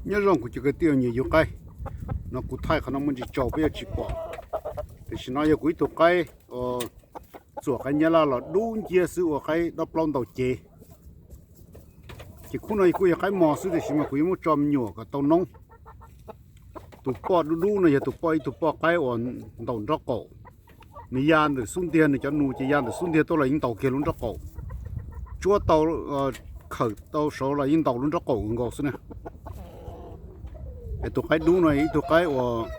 Nyob zoo kuv cov kwv tij nyiam yug qaib, no kuv thaij qhov no muaj ntsis tsaus peb yuav tsis pom. Tam sim no yog kuv ib tug qaib uas txuam qaib nyab laj los dub nciab xwb ua qaib dob plaub ntaus cev. Ces khub no kuj yog qaib mos xwb tiam sis mas kuv yuav muab tso me nyuam kom tau noob. Tus poj dub dub no yog tus poj, ib tug poj qaib uas ntaus nraub qaum. Nws ya ntawm xub ntiag, nws cov nus ces ya ntawm xub ntiag tuaj los yeej ntaus kiag lub nraub qaum. Tsuab tau, khawm tau saud los yeej ntaus lub nraub qaum nkaus xwb na. Es tus qaib dub no ib tug qaib uas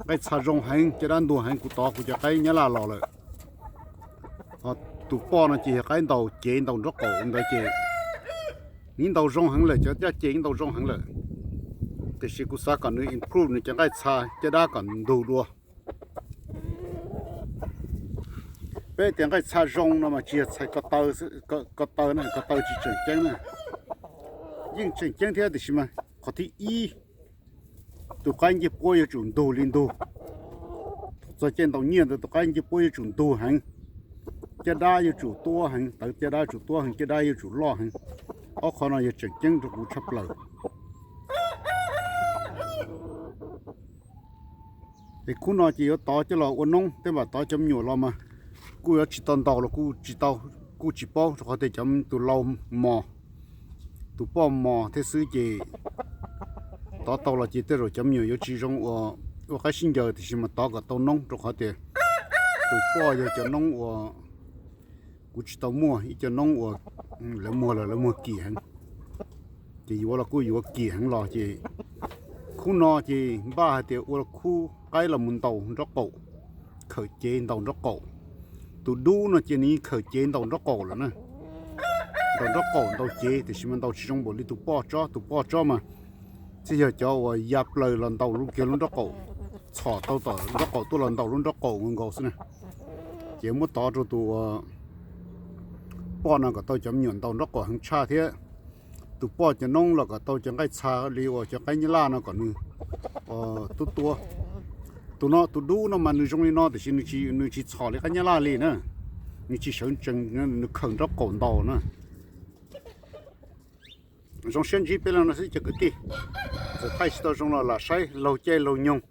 nqaij txha zoo heev, caj dab ntuag heev, kuv tov kuv cov qaib nyab laj los lawm. Ho tus poj no ces yog qaib ntaus cev ntaus nraub qaum ntawd ces nws ntaus zoo heev lawm, cov caj ces ntaus zoo heev lawm. Tiam sis kuv xav kom nws improve nws cov nqaij txha caj dab kom ntug dua. Peb tias nqaij txha zoo no mas tsis yog txhais ko taw, ko taw na, ko taw tsis tseem ceeb na. Yeej tseem ceeb thiab tiam sis mas qhov thib ib, tus qaib ncej puab yuav tsum ntug li ntug. Txog caij ntaus nyiaj ntawd tus qaib ncej puab yuav tsum ntug heev, caj dab yuav tsum tuab heev, tawv caj dab yuav tsum tuab heev, caj dab yuav tsum loj heev. Ob qho no yog tseem ceeb rau kuv tshaj plaws. Es khub no ces yuav tov coj los ua noob, tej mam tov cov me nyuam los mas kuj yuav tsis tau ntaus los kuj tsis paub, rau qhov tias cov tus lau mos, tus poj mos thiab xwb ces tov tau los ces tej zaum cov me nyuam yuav tsis zoo ua qaib sib ncaws, tiam sis mas tov kom tau noob rau qhov tias tus poj yog cov noob uas kuv tsis tau muaj, ib cov noob uas lawv muag los lawv muag kim heev. Ces yuav los kuj yuav kim heev los ces khub no ces npaj hais tias ua khub qaib los mus ntaus nraub qaum, khawm cev ntaus nraub qaum. Tus dub no ces nws yeej khawm cev ntaus nraub qaum lawm na. Ntaus nraub qaum ntaus cev tiam sis mas ntaus tsis zoo npaum li tus poj tsob, tus poj tsob mas thiaj yog cov uas ya plaws los ntaus lub kiag lub nraub qaum, txhom tau tom nraub qaum tuaj los ntaus lub nraub qaum nkaus xwb na. Ces muab tov rau tus poj no kom tau cov me nyuam ntaus nraub qaum heev tshaj thiab. Tus poj cov noob los kom tau cov nqaij txha li uas cov qaib nyab laj no kom nws tub tuab. Tus no tus dub no mas nws zoo li no tiam sis nws tsis txhom li qaib nyab laj li na. Nws tsis sawv tsees, nws khawm nraub qaum ntaus na. Zoo siab ntsib peb los no xwb cov kwv tij. Txawm thaij tsis tau zoo los lam saib laug caij laug nyoog.